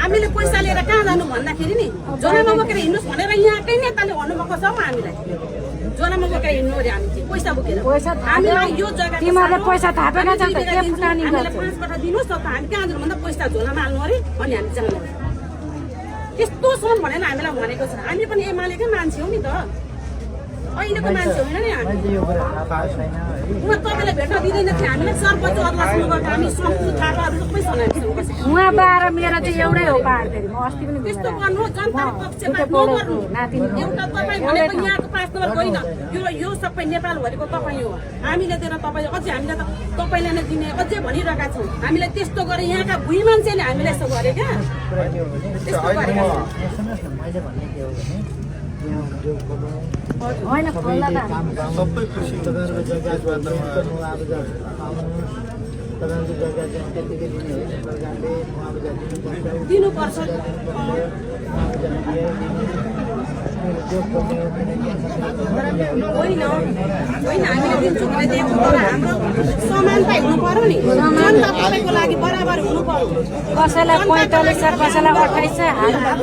हामीले पैसा लिएर कहाँ जानु भन्दाखेरि नि जोनामा बोकेर हिँड्नुहोस् भनेर यहाँकै नेताले भन्नुभएको छ हामीलाई जोनामा बोकेर हिँड्नु अरे हामी चाहिँ पैसा बोकेर हामीलाई यो जग्गा तिमीहरूले पैसा थापेन छ त के फुटानी गर्छ 5 कटा दिनुहोस् न त हामी कहाँ जानु भन्दा पैसा झोलामा हाल्नु अरे अनि हामी जानु त्यस्तो छन् भनेर हामीलाई भनेको छ हामी पनि एमालेकै मान्छे हो नि त अहिलेको मान्छे होइन नि हामी तपाईँलाई भेट्न दिँदैन थियो हामीलाई सर्वोच्च अदालतमा गएर हामी सम्पूर्ण थापाहरू सबै सनाइसकेको उहाँ बाह्र मेरो चाहिँ एउटै हो पाहाडखेरि म अस्ति पनि त्यस्तो गर्नु जनताको पक्षमा नगर्नु एउटा तपाईँ भनेको यहाँको 5 नम्बर होइन यो सबै नेपालभरिको तपाईँ हो हामीले दिएर तपाईँ अझै हामीले त तपाईँलाई नै दिने अझै भनिरहेका छौँ हामीलाई त्यस्तो गरे यहाँका भुइँ मान्छेले हामीलाई यस्तो गरे क्या होइन सबै खुसी दिनुपर्छ होइन हामीले दिन्छौँ भने दिएको तर हाम्रो समानता हुनु पर्यो नि जनता तपाईँको लागि बराबर हुनु पर्यो कसैलाई 45 छ कसैलाई 28 छ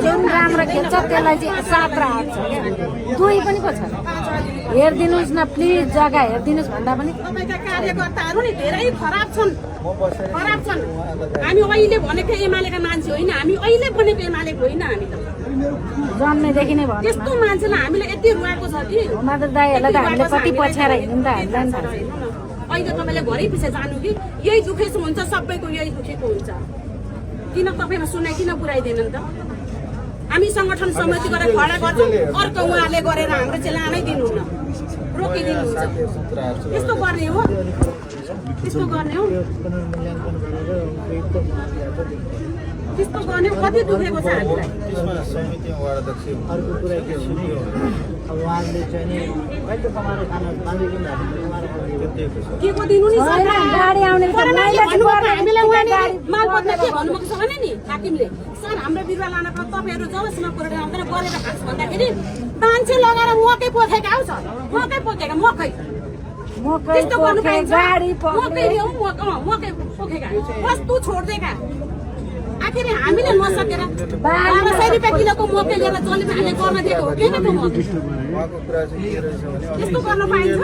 जुन राम्रो खेल्छ त्यसलाई चाहिँ 7 र 8 छ दुई पनि पो छ हेरिदिनुहोस् न प्लिज जग्गा हेरिदिनुहोस् भन्दा पनि तपाईँका कार्यकर्ताहरू नि धेरै खराब छन् हामी अहिले भनेको एमालेका मान्छे होइन हामी अहिले भनेको एमालेको होइन हामी त जन्मेदेखि नै भयो त्यस्तो मान्छेलाई हामीले यति रुवाएको छ कि माधव दाईहरूलाई त हामीले कति पछ्याएर हिँड्यौँ त हामीलाई अहिले तपाईँले घरै पछि जानु कि यही दुखेको हुन्छ सबैको यही दुखेको हुन्छ किन तपाईँमा सुनाइ किन पुऱ्याइदिएन त हामी सङ्गठन समिति गरेर खडा गर्छौँ अर्को उहाँले गरेर हाम्रो चाहिँ लानै दिनुहुन्न रोकिदिनुहुन्छ यस्तो गर्ने हो त्यस्तो गर्ने हो त्यस्तो गर्ने कति दुखेको छ हामीलाई अर्को कुरा के हो अब उहाँले चाहिँ नि कहिले कमाएर खाना बाँधिदिनु के को दिनु नि गाडी आउने हामीलाई उहाँले मालपत्रमा के भन्नुभएको छ भने नि हाकिमले सर हाम्रो बिरुवा लान तपाईँहरू जबसम्म गरेर आउँदैन गरेर खान्छ भन्दाखेरि मान्छे लगाएर मकै पोखेका आउँछ मकै पोखेका मकै त्यस्तो गर्नु पाइन्छ मकै ल्याउँ मकै पोखेका वस्तु छोड्देका आखिर हामीले नसकेर 1200 रुपियाँ किलोको मकै लिएर जसले हामीले गर्न दिएको हो किन त्यो मकै त्यस्तो गर्न पाइन्छ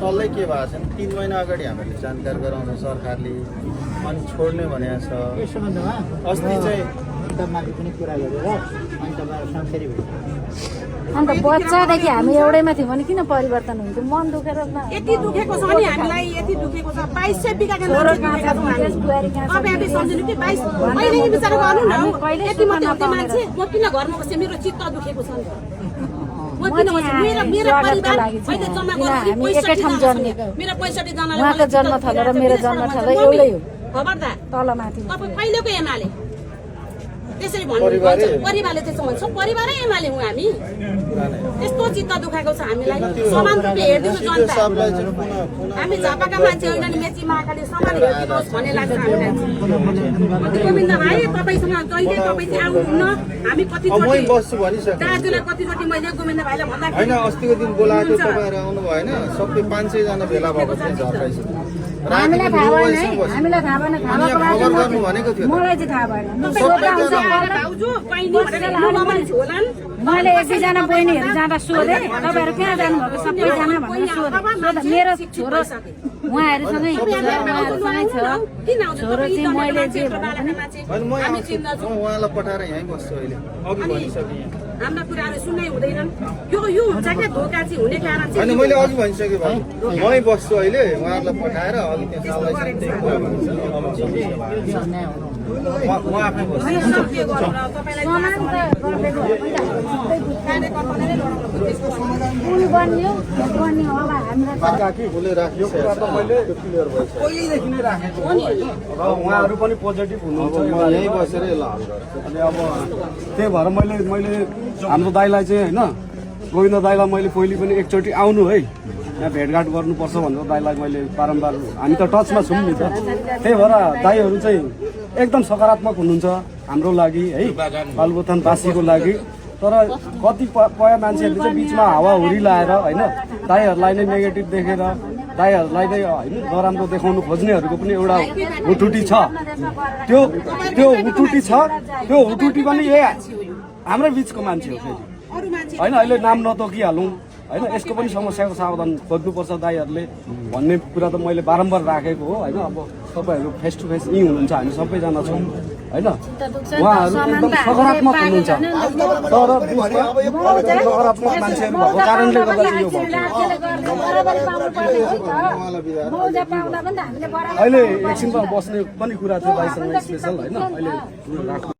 सल्लाह के भएको छ 3 महिना अगाडि हामीले जानकार गराउँछ सरकारले अनि छोड्ने भनेको छ अस्ति चाहिँ माथि पनि कुरा गरेर अनि तपाईँहरू फेरि अन्त बच्चादेखि हामी एउटैमा थियौँ भने किन परिवर्तन हुन्थ्यो मन दुखेर यति दुखेको छ नि हामीलाई यति दुखेको छ 2200 बिगाको सम्झिनु कि 22 अहिले विचार गर्नु न यति मात्रै हुँदै मान्छे म किन घरमा बसेँ मेरो चित्त दुखेको छ म किन बसेँ मेरो परिवार मैले जम्मा गरेँ एकै ठाउँ जन्मेको मेरो 65 जनाले उहाँको जन्म थलो र मेरो जन्म थलो एउटै हो खबरदार तल माथि तपाईँ कहिलेको एमाले त्यसरी भन्नुहुन्छ परिवारले त्यसो भन्छ परिवारै एमाले हौँ हामी त्यस्तो चित्त दुखाएको छ हामीलाई समान रूपले हेरिदिनु जनता हामी झापाका मान्छे होइन नि मेची महाकाली समान हेरिदिनुहोस् भन्ने लाग्छ हामीलाई गोविन्द भाइ तपाईँसँग जहिले तपाईँ चाहिँ आउनुहुन्न हामी कतिचोटि दाजुलाई कतिचोटि मैले गोविन्द भाइलाई भन्दाखेरि होइन अस्तिको दिन बोलाएको तपाईँहरू आउनु भएन सबै 500 जना भेला भएको थियो झर्काइसक्यो हामीलाई थाहा भएन हामीलाई थाहा भएन खबर गर्नु भनेको थियो मलाई चाहिँ थाहा भएन मैले 1 2जना बहिनीहरू जाँदा सोधेँ तपाईँहरू कहाँ जानुभएको सबैजना भनेर सोधेँ मेरो छोरो उहाँहरूसँगै छ छोरो चाहिँ मैले जे उहाँलाई पठाएर यहीँ बस्छु अहिले अघि भनिसकेँ हाम्रा कुराहरू सुन्नै हुँदैनन् यो हुन्छ क्या धोका चाहिँ हुने कारण चाहिँ अनि मैले अघि भनिसकेँ भाइ मै बस्छु अहिले उहाँहरूलाई पठाएर अघि त्यहाँ म आफै पहिलेदेखि नै राखेको र उहाँहरू पनि पोजिटिभ हुनुहुन्छ यहीँ बसेर यसलाई हल गर्छु अनि अब त्यही भएर मैले हाम्रो दाइलाई चाहिँ होइन गोविन्द दाइलाई मैले पहिले पनि एकचोटि आउनु है यहाँ भेटघाट गर्नुपर्छ भनेर दाइलाई मैले बारम्बार हामी त टचमा छौँ नि त त्यही भएर दाइहरू चाहिँ एकदम सकारात्मक हुनुहुन्छ हाम्रो लागि है बालबोथानवासीको लागि तर कतिपय मान्छेहरूले चाहिँ बिचमा हावाहुरी लाएर होइन दाइहरूलाई नै नेगेटिभ देखेर दाइहरूलाई नै होइन नराम्रो देखाउनु खोज्नेहरूको पनि एउटा हुटुटी छ। त्यो हुटुटी छ, त्यो हुटुटी पनि हाम्रै बिचको मान्छे हो फेरि होइन। अहिले नाम नतोकिहालौँ होइन, यसको पनि समस्याको सावधान खोज्नुपर्छ दाइहरूले भन्ने कुरा त मैले बारम्बार राखेको हो होइन। अब तपाईँहरू फेस टु फेस यहीँ हुनुहुन्छ, हामी सबैजना छौँ होइन। उहाँहरू एकदम सकारात्मक हुनुहुन्छ, तर नकारात्मक मान्छेहरू भएको कारणले गर्दा चाहिँ यो भएको। अहिले एकछिनमा बस्ने पनि कुरा थियो भाइसँग स्पेसल होइन। अहिले